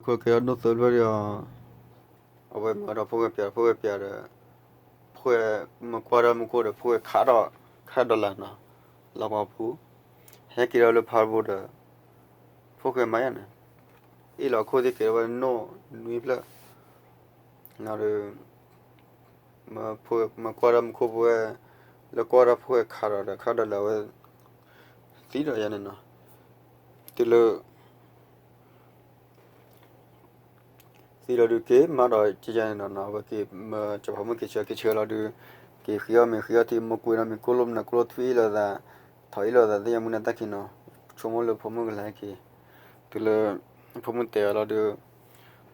ခိၣ်ကဲထီၣ်ဒိၣ်သၢဖျၢၣ်ဒီး အဝဲမၤဒီးဖိၣ်ဃဲပၠး ဖိၣ်ဃဲပၠးဒီး ဖိၣ်ဃဲမ့ၢ်ကွၢ်ဒီးမူခိၣ်ဒီး ဖိၣ်ဃဲခးဒီး ခးဒီးလၢနီၤ လီၤကွၢ်ပူၤ ဟဲက့ၤဒီးလၢဖးတဘိဒီး ဖိၣ်ဃဲမၤယါန့ၣ် အ့ၣ်လီၤခိၣ်သ့ၣ်ကဲထီၣ်ဝဲနီၢ်နွံဖျၢၣ် ဒီး မ့ၢ်ကွၢ်ဒီးမူခိၣ်ဖိဝဲ လၢကွၢ်ဒီးဖိၣ်ဃဲခးဒီးဒီး ခးဒီးလၢအဝဲ သံဒီးယါန့ၣ်နီၤ တုၤလၢ သံလီၤဒုးက့ၤမၤဒီးကယါန့ၣ်နီၤ အဝဲက့ၤမၢစီၤပၤဖိမုၣ်က့ၤဆှၢ က့ၤဆှၢလီၤဒုး က့ၤဃ့အီၣ်မ့ၤဃ့အီၣ်ထံ မ့ၢ်ကွံာ်နီၤ မ့ၢ်ကိၣ်လိၣ်မနုၤကိၣ်လိၣ် ထွံၣ်အ့ၣ်လိာ်သး ထီၣ်အ့ၣ်လိာ်သး သ့ၣ်ညါမူနၤတၢ်ခံနီၤ ဆိကမိၣ်လၢဖိမုၣ်ကလဲၤဟဲက့ၤ တုၤလၢ ဖိမုၣ်တဲအီၤလီၤဒုး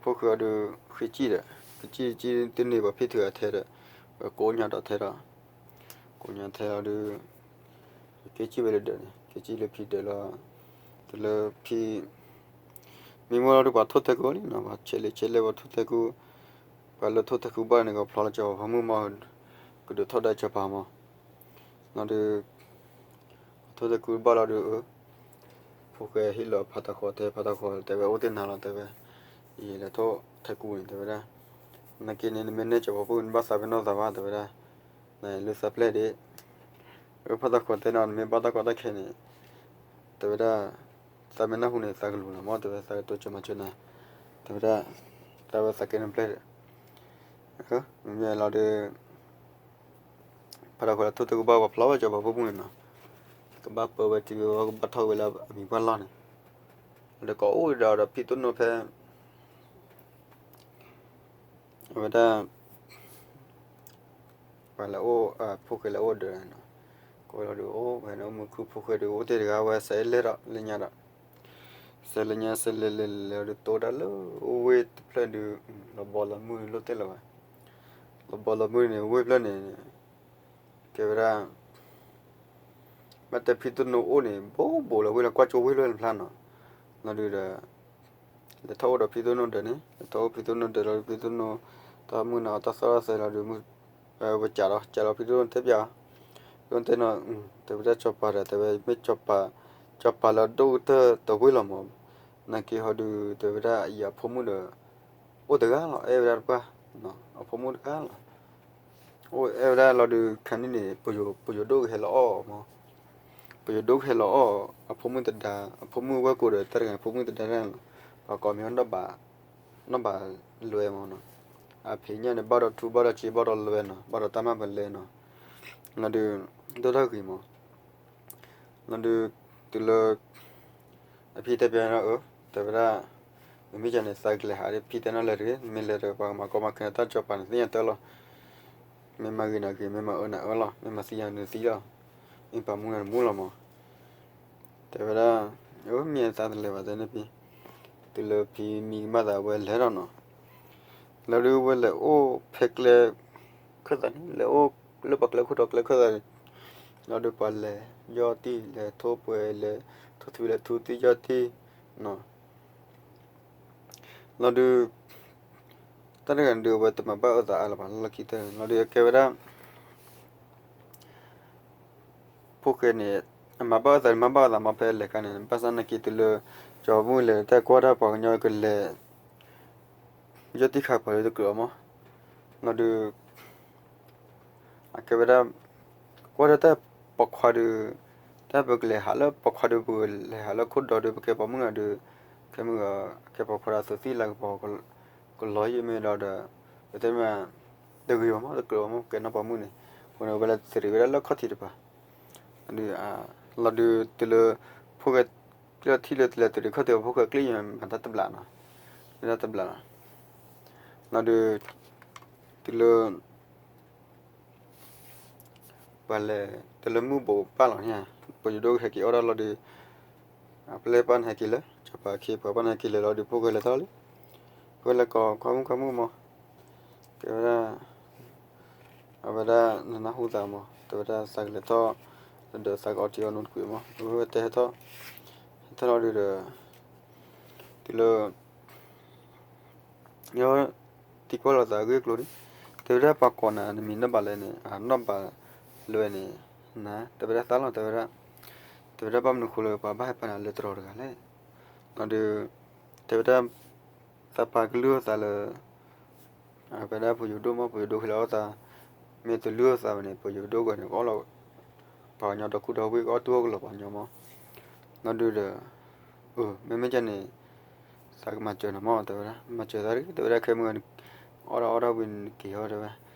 ဖိၣ်ဃဲအီၤဒုး ဃ့စံၣ်ဒီး ကစံၣ်ကစံၣ်တန့ၢ်ဘၣ် ဖံထုးအထဲဒီး ပကိးညါဒီးထဲဒီး ကိးညါထဲလီၤဒုး က့ၤစံၣ်ဝဲလၢဒၢးန့ၣ် က့ၤစံၣ်လၢဖံဒၢးလီၤ တုၤလၢဖံ မ့ၢ်မိၢ်လီၤဒုး ပှၤထိၣ်သဲကူလံနီၤ ပှၤဆဲးလဲဆဲးလဲ ပှၤထိၣ်သဲကူ ပှၤလၢထိၣ်သဲကူဘၣ်န့ၣ် ကဖျီလၢစီၤပၤဖိမုၣ်မီၢ် ကဒုးထီၣ်ဒၣ်စီၤပၤမီၢ် လီၤဒုး ထိၣ်သဲကူဘၣ်လီၤဒုး ဖိၣ်ဃဲဟ့ၣ်လီၤဖးတၢ်ဃီတဲ ဖးတၢ်ဃီတဲဝဲ အိၣ်တ့ၢ်နၤလီၤတဲဝဲ ယလဲၤထိၣ်သဲကူန့ၣ်တဲဝဲဒၣ် နာ်က့န့ၣ် နမ့ၢ်နဲၣ်စီၤပၤဖိ နဘၣ်သးပ့ၤနီၣ်သးဘၣ်တဲဝဲဒၣ် နလၢသးပျဲၢ်ဒ့ၣ် ဖးတၢ်ဃီတဲနီၤ နမ့ၢ်ဘၣ်တၢ်ကီတၢ်ခဲန့ၣ် တဲဝဲဒၣ် သးမ့ၢ်နၢ်ဟူန့ၣ် သးကလူၤလီၤမီၢ် တဲဝဲ သးကတိၤကၢမၤစၢၤနၤ တဲဝဲဒၣ် သးဝဲသးကဲနပျဲၢ်ဒီး မ့ၢ်လီၤဒုး ဖးတၢ်ဃီလၢထိၣ်သဲကူဘၣ် ပှၤဖျီဝဲစီၤပၤဖိမုၣ်န့ၣ်နီၤ ကဘၣ်ပၢဝဲထံဝဲ ကဘၣ်ထီၣ်ဝဲလၢအမံၤပှၢ်လီၢ်န့ၣ် ဒီးကအိၣ်ဒီးဖံသိၣ်နိဖဲ အဝဲဒၣ် ပှၤလဲၤအိၣ် ဖိၣ်ဃဲလဲၤအိၣ်ဒီး ကိးလီၤဒုးအိၣ်ဝဲန့ၣ် အိၣ်မူခိၣ်ဖိၣ်ဃဲဒုး အိၣ်တ့ၢ်တဂၤဝဲ စဲးလဲၢ်ဒီးလၢညါဒီး စဲးလၢညါ စဲးလဲၢ်လဲၢ်လဲၢ်လဲၢ်ဒီး တိၢ်ဒၣ်လၢအိၣ်ဝ့ၢ်တဖျၢၣ်ဒုး လီၤဘီလီၤမုၢ်လိၣ်တဲလၢၤဝဲ လီၤဘီလီၤမုၢ်န့ၣ် ဝ့ၢ်ဖျၢၣ်န့ၣ် ကဲဝဲဒၣ် ဘၣ်တဲဖံသိၣ်နိအိၣ်န့ၣ် ဘိးဘိးလၢဝ့ၢ်လၢကွၢ်ကၠိဝ့ၢ်လၢဖျါနီၤ လီၤဒုးဒီး လဲၤထီၣ်အိၣ်ဒီးဖံသိၣ်နိဒၢးန့ၣ် လဲၤထီၣ်အိၣ်ဖံသိၣ်နိဒၢးလီၤဒုး ဖံသိၣ်နိ တၢ်မုၢ်နၤအီၤတၢ်သီၣ်တၢ်သဲလီၤဒုး ဝဲကးဒီး ကးဒီးဖံသိၣ်နိတဲပၠးအီၤ ဖံသိၣ်နိတဲနီၤ တဲဝဲဒၣ်စီၤပၤဒီး တဲဝဲမ့ၢ်စီၤပၤ စီၤပၤလၢအဒိၣ်ကတၢၢ်တဝ့ၢ်လီၤမး နာ်က့ဟီဒုး တဲဝဲဒၣ်အံၤအဖိမုၣ်ဒီး အိၣ်တဂၤလီၤ အဲၣ်ဝဲဒၣ်တပှၢ် အဖိမုၣ်တဂၤလီၤ အိၣ်အဲၣ်ဝဲဒၣ်လီၤဒုး ခါန့ၣ်န့ၣ် ပယိၤဒိၣ်ကဟဲလီၤအီၣ်မး ပယိၤဒိၣ်ကဟဲလီၤအီၣ် အဖိမုၣ်တဒါ အဖိမုၣ်ဝဲၢ်ကိးဒီး တၢ်တဂၤအဖိမုၣ်တဒါတဂၤလီၤ ပှၤကိးမံၤအီၤ နီၢ်ဘၣ်လွဲမးနီၤ အဖံးညၣ်န့ၣ် ဘၣ်ဒီးထူ ဘၣ်ဒီးစ့ ဘၣ်ဒီးလွဲနီၤ ဘၣ်ဒီးတၢ်မၤပလဲနီၤ လီၤဒုး ဒိၣ်ထီၣ်ဂ့ၤမး လီၤဒုး တုၤလၢ အဖံတဲပၠးဒီး အၢ တဲဝဲဒၣ် မ့မ့ၢ်ကန့ၣ် သးကလဲၤဟးဒီး ဖံတဲနီၤလဲၤတဂ့ၤ မ့ၢ်လဲၤဒီး ပှၤကမၤကီမၤခဲနတၢ်စီၤပၤန့ၣ် သ့ၣ်ညါတၢ်လီၤ မ့ၢ်မၤဂ့ၤနၤဂ့ၤ မ့ၢ်မၤအၢနၤအၢလီၤ မ့ၢ်မၤသံယၤနသံလီၤ မ့ၢ်ပာ်မူနၤနမူလီၤမး တဲဝဲဒၣ် အၢ မ့ၢ်သးတလဲၤဘၣ်တဲန့ၣ်ဖံ တုၤလၢဖံမံကမၣ်သးဝဲလဲၤဒီးနီၤ လီၤဒုးဝဲလဲၤအိၣ်ဖဲကျဲ ခၢၣ်သးန့ၣ် လဲၤအိၣ်လၢပှၤကျဲခိၣ်တီကျဲခၢၣ်သးန့ၣ် လီၤဒုးပှၤလဲၤယီၢ်တံၢ် လဲၤထိၣ်ပှဲၤ လဲၤထိၣ်ထွံ လဲၤထိၣ်တံၢ်ယီၢ်တံၢ်နီၤ လီၤဒုး တၢ်တဂၤန့ၣ်ဒုး အဝဲတမၤဘၣ်အၢသးအါလၢၤဘၣ် လၢခံတၢ်န့ၣ် လီၤဒုးကဲဝဲဒၣ် ဖိၣ်ဃဲန့ၣ် အမၤဘၣ်အၢသး မၤဘၣ်အၢသးမးဖဲလဲၤခါန့ၣ် ဘၣ်ဆၣ်နာ်က့တုၤလၢ စီၤပၤမုၣ်လဲၤတၢ်ကွၢ်တၢ်ပှၤကညီကလဲၤ ယီၢ်တံၢ်ခးပှၤလၢတကြၢးအီၤမး လီၤဒုး အကဲဝဲဒၣ် ကွၢ်ဒီးတၢ်ပိာ်ခွါဒုး တၢ်ပကလဲၤဟးလၢပိာ်ခွါဒုး ပကလဲၤဟးလၢခိၣ်ဒီဒုး ပကဲပိာ်မုၣ်ဂၤဒုး ကဲမုၢ်ဂၤ ကဲပိာ်ခွါဒီးသုးသံလၤကပီၤ ကလီၤယံာ်မ့ၢ်ဒီးဒီး ပတဲမ့ၢ် တဂ့ၤဘၣ်မး တကြၢးဘၣ်မး ကဲနီၢ်ပိာ်မုၣ်န့ၣ် အဃိန့ၣ် ဝဲလၢသရံးဝဲဒၣ်လၢခီၣ်ထံးတပၤ လီၤဒုးတုၤလၢ ဖိၣ်ဃဲ ကျၢၢ်ထံၣ်လၢတလဲၤသရံးခီၣ်ထံး ဖိၣ်ဃဲကျ့ယဲၢ်မၤတၢ်တဘျးနီၤ မၤတၢ်တဘျးလီၤ လီၤဒုး တုၤလၢ ပှၤလဲၤ တုၤလၢမုၢ်ဘိးပၢ်လီၤန့ၣ် ပယိၤဒိၣ်ဟဲက့ၤအီၣ်ဒၣ်လီၤဒုး အပျဲၢ်ပၢ်န့ၣ်ဟဲက့ၤလၢ စီၤပၤခ့ပှၤပၢ်န့ၣ်ဟဲက့ၤလၢလီၤဒုး ဖိၣ်ဃဲလဲၤထီၣ်လံ ဖိၣ်ဃဲလဲၤကိး ခွါမုၣ်ခွါမုၣ်မး တဲဝဲဒၣ် အဝဲဒၣ်နနၢ်ဟူသးမး တဲဝဲဒၣ်သးကလဲၤထီၣ် ဒီးသးကအီထံအီနိတကွံာ်မး အဝဲတဲဟဲထီၣ် ဟဲထီၣ်လီၤဒုးဒီး တုၤလၢ ယ သံကွၢ်လိာ်သးအဂ့ၢ်အကျိၤန့ၣ် တဲဝဲဒၣ်ပှၤကိးနၤ နမံၤနီၢ်ဘၣ်လဲၣ်န့ၣ် အနီၢ်ဘၣ်လွဲန့ၣ် န တဲဝဲဒၣ်သးလီၤ တဲဝဲဒၣ် တဲဝဲဒၣ်ဘၣ်မနုၤဃိလၢပှၤဘၣ်ဟဲပာ်နၤလၢတရီတဂၤလဲၣ် လီၤဒုး တဲဝဲဒၣ် သးပာ်ကလုၢ်အသးလၢ အဝဲဒၣ်ပယိၤဒိၣ်မး ပယိၤဒိၣ်ဃ့လီၤအီၣ်သး, မ့ၢ်တလုၢ်အသးဝဲန့ၣ် ပယိၤဒိၣ်ဂီၢ်န့ၣ် အီၣ်လီၤ ပှၤကညီဒီးခူဒီးဝ့ၢ် ကအီၣ်တူၢ်အီၣ်ကလီၤပှၤကညီမး, လီၤဒုးဒီး မ့မ့ၢ်ကန့ၣ် သးကမၤစၢၤနၤမး တဲဝဲဒၣ်, မၤစၢၤသးဒ် တဲဝဲဒၣ် ခဲမုၢ်ဂီၤန့ၣ် အီၣ်ဒၣ်အီၣ်ဒၣ်ဝံၤန့ၣ်က့ၤအီၤ တဲဝဲ,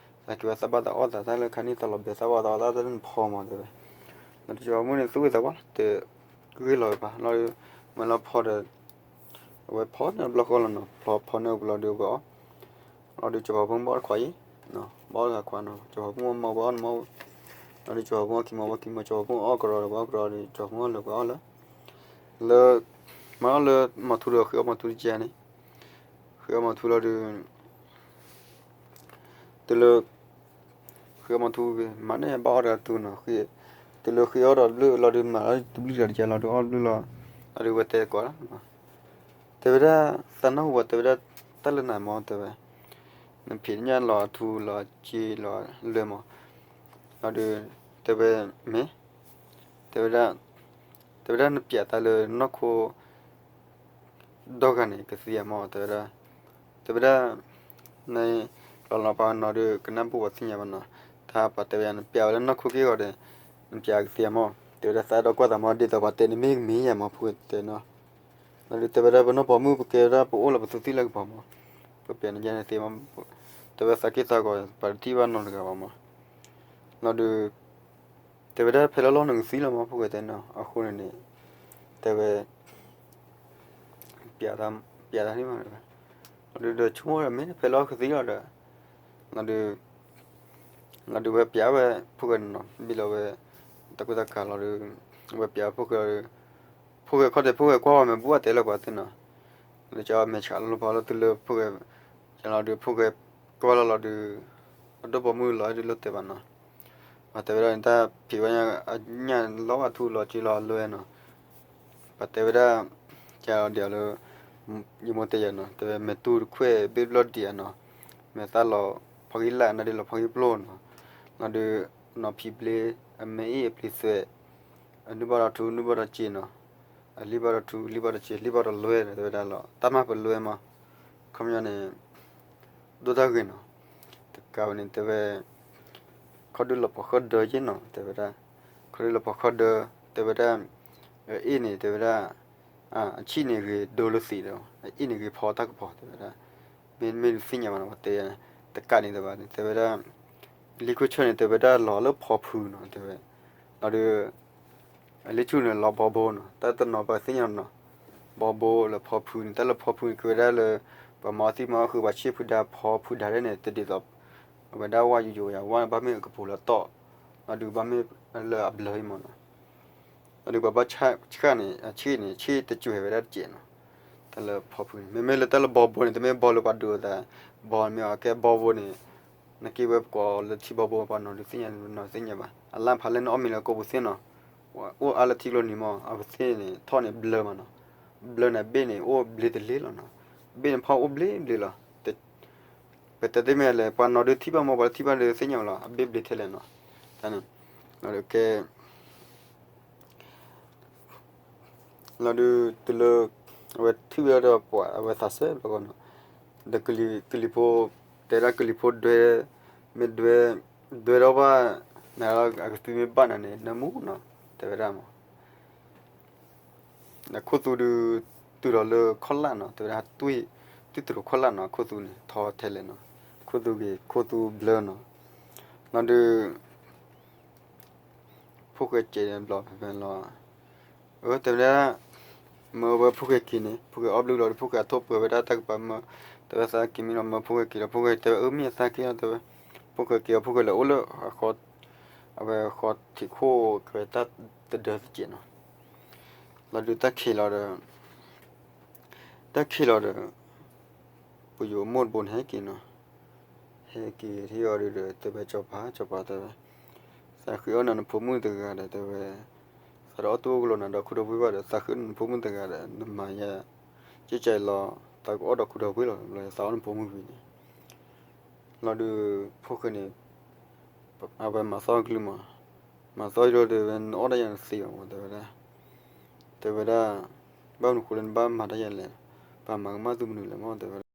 သးက့ၤဝဲသးဘၣ်သးအီၣ်သးတၢ်လၢခါန့ၣ် သးလီၤဘဲသးဘၣ်သးအီၣ်သးတၢ်လၢနဖီမး တဲဝဲ, ဒီးစီၤပၤဖိမုၣ်န့ၣ် သူၣ်ဂ့ၤသးဝါလီၤ တဲ ဂ့ၢ်လီၤဝဲပၢ် လီၤဒုး မ့ၢ်လီၤဖီဒီး အဝဲဖီန့ၢ်ဘျီဃီလီၤနီၤ, ဖီဖီန့ၢ်ဘျီဒီးဝဲအီၣ်, လီၤဒုးစီၤပၤဖိမုၣ်ဘၣ်တခွါအံၤ, ဘၣ်တခွါနီၤ, စီၤပၤဖိမုၣ်မၤဝဲအီၣ်န့ၣ်မး, လီၤဒုးစီၤပၤဖိမုၣ်အီၣ်ခံမၤဝဲခံမၤ စီၤပၤဖိမုၣ်အီၣ်ကရီဒီးဝဲအီၣ်ကရီဒီး စီၤပၤဖိမုၣ်အီၣ်လၢပှၤအီၣ်လၢ လၢ မၤအီၣ်လၢမၤထူဒီးဃ့အီၣ်မၤထူတကဲန့ၣ်, ဃ့အီၣ်မၤထူလီၤဒုး တုၤလၢ ဃ့အီၣ်မၤထူ မၤန့ၢ်ဘၣ်အီၣ်တဂၤထူနီၤ, တုၤလၢဃ့အီၣ်ဒီးဘျုးလီၤဒုး မၤလီၤတဘျုးတဂၤတကဲလီၤဒုး အီၣ်ဘျုးလီၤ, အဒုးဝဲတဲသကိးလီၤ, တဲဝဲဒၣ် သးနၢ်ဟူဘၣ် တဲဝဲဒၣ် တၢ်လၢနၤမး တဲဝဲ, နဖံးနညၣ်လီၤအထူလီၤအစ့လီၤလွဲမး, လီၤဒုး တဲဝဲ မ့ၢ် တဲဝဲဒၣ် တဲဝဲဒၣ်နပျးသးလၢနီၢ်ခိ ဒီဂၤန့ၣ် ကသ့ဧါမး တဲဝဲဒၣ်, တဲဝဲဒၣ် န လီၤလီၤပှၤနီၤဒုး ကနၢ်ပူၤပှၤသ့ၣ်ညါဘၣ်နီၤ, တၢ်ပှၤတဲဝဲယၤ နပျးဝဲလၢနီၢ်ခိက့ၢ်ဂီၤဒီး နပျးကသ့ဧါမး တဲဝဲဒၣ် သးအဲၣ်ဒိးကွၢ်သးမး ဒ်သိးပှၤတဲန့ၣ်မ့ၢ်ကမ့ၢ်ယၤမး ဖိၣ်ဃဲတဲနီၤ, လီၤဒုးတဲဝဲဒၣ် ပနီၢ်ပိာ်မုၣ် ပကဲဝဲဒၣ်ပအိၣ်လၢပသူသ့ၣ်လၢကပီၤမး, ပပျးန့ၣ်ယဲန့ၣ်သ့မး, တဲဝဲသးက့ၢ်သးဂီၤ ပှၤတထံၣ်ဘၣ်နီတဂၤဘၣ်မး, လီၤဒုး တဲဝဲဒၣ်ဖဲလၢလီၢ်နကသံလီၤမး ဖိၣ်ဃဲတဲနီၤ, အဃိန့ၣ်န့ၣ် တဲဝဲ ပျးတၢ်န့ၣ်မး, လီၤဒုးဒီးဆိကမိၣ်ဒီး မ့ၢ်ဖဲလၢလီၢ်ကသံလီၤဒီး လီၤဒုး လီၤဒုးဝဲပျးဝဲ ဖိၣ်ဃဲန့ၣ်နီၤ ဘ့ၣ်လီၤဝဲ တၢ်ကူတၢ်ကၤလီၤဒုး ဝဲပျးဖိၣ်ဃဲလီၤဒုး ဖိၣ်ဃဲခီၣ်ဒဲး ဖိၣ်ဃဲကွၢ်ဝဲမဲာ်ဘူၣ်အတဲလၢပှၤသ့ၣ်နီၤ, လၢကီမဲာ်ဆှးလီၤလီၤဖီလၢတုၤလၢဖိၣ်ဃဲ လီၤဒုး ဖိၣ်ဃဲကွၢ်လီၤလီၤဒုး အဒိၣ်ပိာ်မုၣ်လီၤဒုးလိၣ်တဲဘၣ်နီၤ, ပှၤတဲဝဲဒၣ်န့ၣ် တၢ်ဖံးဝဲညါ အညၣ်လီၤဘၣ်ထူလီၤစ့လီၤအလွဲနီၤ, ပှၤတဲဝဲဒၣ် ကဒီးလၢ ယမိၢ်တဲယၤနီၤ တဲဝဲ မဲာ်တူၢ်တခွဲးဘ့ၣ်ဘျီၣ်ဒံးဧါနီၤ, မဲာ်သၣ်လီၤဖီဂံၢ်လၢ် နဒုးလီၤဖီဂံၢ်ပျိၢ်နီၤ, လီၤဒုး နီၤဖံးဘျ့ အမဲာ်အ့ၣ်အပျ့ၤသွဲး အနုၢ်ဘၣ်ဒီးထူ နုၢ်ဘၣ်ဒီးစ့နီၤ, အလံၣ်ဘၣ်ဒီးထူ လံၣ်ဘၣ်ဒီးစ့ လံၣ်ဘၣ်ဒီးလွဲဒီး တဲဝဲဒၣ်လီၤ တၢ်မၤပလွဲမး, ခီပညီန့ၣ် ဒိၣ်တၢ်ဂ့ၤနီၤ, တကးဝဲန့ၣ် တဲဝဲ ခီဒုလီၤပှီၤဃီဒၢယ့ၣ်နီၤ တဲဝဲဒၣ်, ခီဒုလီၤပှီၤဃီဒၢ တဲဝဲဒၣ် အအ့ၣ်န့ၣ် တဲဝဲဒၣ် အဆံၣ်န့ၣ်ဂ့ၤဒိလၢသံးဒီး အအ့ၣ်န့ၣ်ဂ့ၤဖီတၢ်ကပီၤ တဲဝဲဒၣ်, မ့မ့ၢ်ဒုးသ့ၣ်ညါဘၣ်နီၤ ပှၤတဲ တကးန့ၣ်တဘၣ်န့ၣ် တဲဝဲဒၣ် လံာ်ခိၣ်ဆၢန့ၣ် တဲဝဲဒၣ်လီၤလၢဖီဖုနီၤ တဲဝဲ, လီၤဒုး အလံာ်ဆူၣ်န့ၣ် လီၤဘီဘိနီၤ တၢ်တနီၤပှၤသ့ၣ်ညါနီၤ, ဘီဘိလၢဖီဖုန့ၣ် တၢ်လၢဖီဖုန့ၣ် ကဲဝဲဒၣ်လၢ ပှၤမၤအီၣ်သံမၤအီၣ်ဃုာ် ပှၤဆ့ၣ်ဖုဒါ ဖီဖုဒါဒဲးန့ၣ် တဒ်သိး အဝဲဒၣ်ဝါယိယိယၤ ဝါန့ၣ်ဘၣ်မ့ၢ်အကပူၤလၢတီၢ်, လီၤဒုးဘၣ်မ့ၢ်လၢအဘျၢအံၤမးနီၤ, လီၤဒုးပှၤဘၣ်ဆ့ၣ်န့ၣ် အဆ့ၣ်န့ၣ် ဆ့ၣ်တစှဲၤဝဲဒၣ်တစဲးနီၤ, တၢ်လၢဖီဖုန့ၣ် မ့မ့ၢ်လၢတၢ်လၢဘီဘိန့ၣ် တမ့ၢ်ဘီလၢပှၤဒုးအသး, ဘီမ့ၢ်အကဲဘီဘိန့ၣ် နက့ၤဝဲပကိးလၢထံဘီဘိ ပှၤနီၤဒုးသ့ၣ်ညါနီၤသ့ၣ်ညါဘၣ်, အလၢ်ဖးလဲၢ်န့ၣ်အီၣ်မ့ၤလၢကိာ်ပူၤသ့ၣ်နီၤ, အိၣ်အါလၢထံကျိနံၤမး အဝဲသ့ၣ်န့ၣ် ထီၣ်န့ၣ်ဘျၢမးနီၤ, ဘျၢန့ၣ်ဘ့ၣ်န့ၣ် အိၣ်ဘျ့တလ့လီၤနီၤ, ဘ့ၣ်န့ၣ်ဖီအိၣ်ဘျ့ဘျ့လီၤ, ပတဲသ့မ့ၢ်လဲၣ် ပှၤနီၤဒုးထံၣ်ဘၣ်မး ပှၤလၢထံၣ်ဘၣ်ဒုးသ့ၣ်ညါလီၤ အဘ့ၣ်ဘျ့ထဲလဲၣ်နီၤ, တၢ်န့ၣ် ကဲ လီၤဒုးတုၤလၢ အဝဲထံၣ်ဝဲဒၣ်ဒီးပှၤ အဝဲသးစဲဘျီဃီနီၤ, ဒီးကလံၤဖိ တဲဒၣ်ကလံၤဖိဒွဲ မ့ၢ်ဒွဲ ဒွဲဒီးဘၣ် နအကသုမ့ၢ်ဘၣ်နၤန့ၣ် နမူနီၤ တဲဝဲဒၣ်မး, ဒီးခိၣ်သူဒုး တုၤဒီးလၢခီၣ်လာ်နီၤ တဲဝဲဒၣ် တွံၢ်တၢ်တရိးခီၣ်လာ်နီၤ ခိၣ်သူန့ၣ် ထီထဲလဲၣ်နီၤ, ခိၣ်သူဂ့ၤ ခိၣ်သူဘျၢနီၤ, လီၤဒုး ဖိၣ်ဃဲကဲးဘျီဖဲဖဲလီၤ, အၢ တဲဝဲဒၣ် မၢဝဲဖိၣ်ဃဲက့ၤန့ၣ် ဖိၣ်ဃဲအီၣ်ဘျုးလီၤဒီး ဖိၣ်ဃဲအထိၣ်ပှဲၤဝဲဒၣ်တၢ်ကပၤမၢ, တဲဝဲသးက့ၤမံလီၤ မၢဖိၣ်ဃဲက့ၤဒီး ဖိၣ်ဃဲတဲဝဲ အၢ မ့ၢ်အသးက့ၤလီၤ တဲဝဲ, ဖိၣ်ဃဲက့ၤအီၤ ဖိၣ်ဃဲလဲၤအိၣ်လၢအဃီ, အဝဲဃီထံးခိၣ်ကဲတၢ်တဒၢသကဲးနီၤ, လီၤဒုးတၢ်ခံးလီၤဒီး တၢ်ခံးလီၤဒီး ပယိၤမိၢ်တဘိန့ၣ်ဟဲက့ၤနီၤ, ဟဲက့ၤထံၣ်အီၤဒုးဒီး တဲဝဲစီၤပၤ စီၤပၤတဲဝဲ, သးဃ့အီၣ်နၤနဖိမုၣ်တဂၤဒီး တဲဝဲ, သးတအီၣ်တူၢ်ကလီၤနၤဒီးခူဒီးဝ့ၢ်ဘၣ်ဒီး သးဃ့နဖိမုၣ်တဂၤဒီး နမၤယၤ, ကကလီၤ သးကအီၣ်ဒီးခူဒီးဝ့ၢ်လီၤ ဘျီသးအီၣ်နဖိမုၣ်ဝံၤန့ၣ် လီၤဒုး ဖိၣ်ဃဲန့ၣ် အဝဲမၤသီကလုၢ်မး, မၤသီဒုးဒီး နအီၣ်တၢ်ယၤနသ့ဘၣ်မး တဲဝဲဒၣ်, တဲဝဲဒၣ်, ဘၣ်မနုၤဃိလၢနဘၣ်မၤတၢ်ယၤလဲၣ်, ပှၤမၤကမၣ်သုမနုၤလဲၣ်မး တဲဝဲဒၣ်